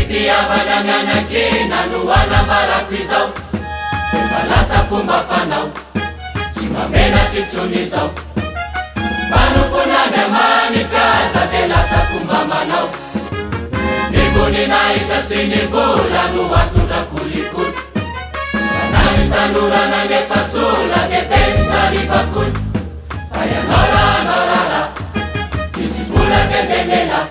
fitiavana mianankina no anambarako izao. Efa lasa fomba fanao, tsy mba menatra intsony izao. Mpanompon'Andriamanitra aza dia lasa fomba manao. Ny voninahitra sy ny vola no atondra kolikoly. Fa na ny tanora nanefa sola dia be ny saribakoly. Fa ianao raha hanao raharaha, tsisy vola dia ndeha mialà.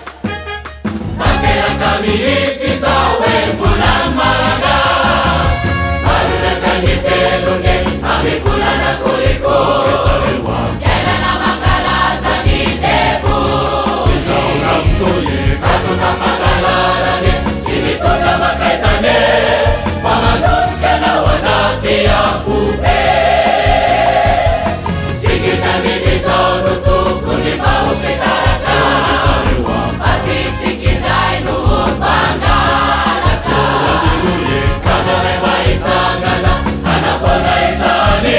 Tanteraka mihitsy izao hoe volan'ny maranga. Maro ireo izay mivelona e, amin'ny volana kolikoly. Fiainana mankalaza ny devoly. Raha tonga fangalarana e, tsy mitondra mankaizana e, fa manosika anao anaty afobe. Isika izay mino izao no tokony mba ho fitaratra, fa tsy isika indray no ho mpangalatra. Ka ndao re mba hitsangana hanavoana izany,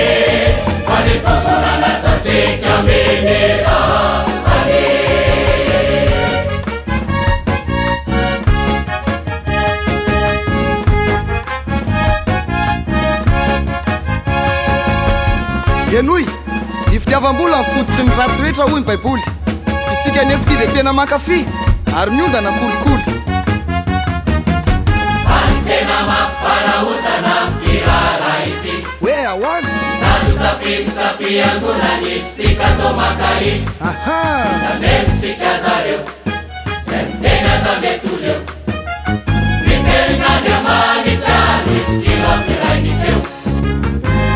fa ny Tompo nanasa antsika minera any. Henoy! Ny fitiavam-bola ny fototry ny ratsy rehetra hoy ny Baiboly. Isika anefa ity dia tena mankafy ary miondana kolikoly. Fa ny tena mampivarahontsana amin'ity raharaha ity. Hoe ahoana? Nado tafiditra am-piangonana izy ity ka toa maka iny. Aha! Nalemy isika zareo, izay miteny aza mety ho leo. Ny tenin'Andriamanitra no ifikiro hampiray ny feo.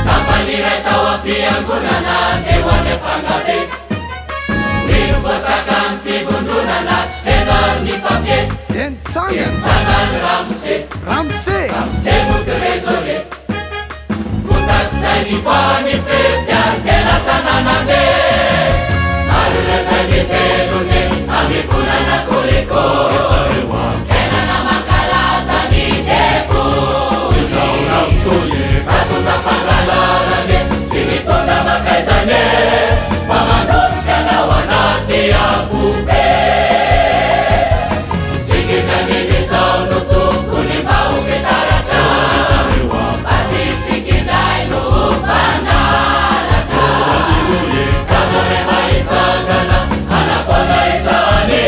Sampany iray tao am-piangonana andeha ho any Ampangabe. Mino voasakan'ny fivondronana tsy feno ary ny papier. Dia nitsangana. Dia nitsangana ramose. Ramose. Ramose mody raisonner. Kotak'izay nivoahan'ny fety ary dia lasa nanandeha. Maro ireo izay mivelona e, amin'ny volana kolikoly. Fiainana mankalaza ny devoly. Raha tonga fangalarana e, tsy mitondra mankaizana e, fa manosika anao anaty afobe. Isika izay mino izao no tokony mba ho fitaratra, fa tsy isika indray no ho mpangalatra. Ka ndao re mba hitsangana hanavoana izany,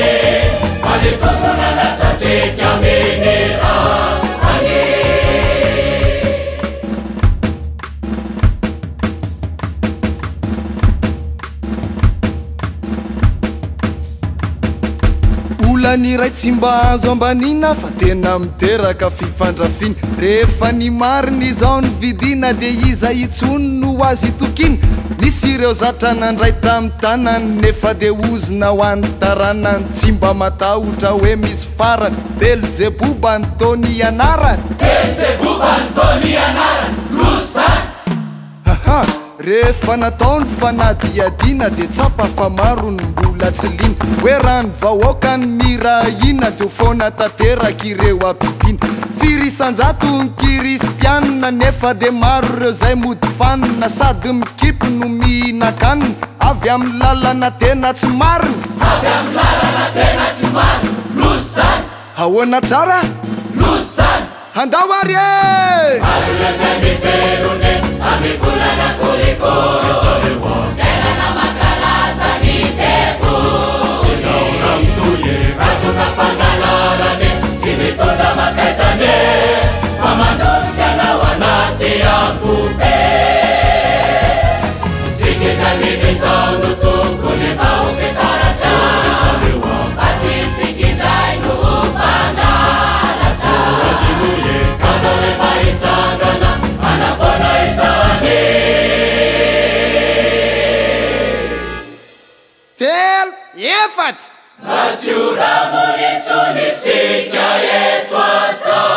fa ny Tompo nanasa antsika minera any. Olana iray tsy mba azo ambaniana fa tena miteraka fifandrafiana. Rehefa ny marina izao no vidiana dia iza intsony no azo itokiana? Misy ireo zatra nandray tamin'ny tanany nefa dia ozona ho an'ny taranany. Tsy mba matahotra hoe misy farany. Belzeboba ny Tony anarany. Belzeboba ny Tony anarany. Loza izany! Aha! Rehefa natao ny fanadihadiana dia tsapa fa maro ny mbola tsy liana. Hoe raha ny vahoaka no mira hina dia ho foana tanteraka ireo habibiana. Firy isan-jato ny kiristianina nefa dia maro ireo izay mody fanina sady mikipy no mihinan-kanina avy amin'ny lalana tena tsy marina. Avy amin'ny lalana tena tsy marina. Loza izany! Ahoana tsara? Loza izany! Handao ary e! Maro ireo izay mivelona e, amin'ny volana kolikoly. Fiainana mankalaza ny devoly. Raha tonga fangalarana e, tsy mitondra mankaizana e, fa manosika anao anaty afobe. Isika izay mino izao no tokony mba ho fitaratra, fa tsy isika indray no ho mpangalatra. Andao re mba hitsangana hanavoana izany. Telo, efatra. Mba tsy ho ramony intsony isika eto an-tany.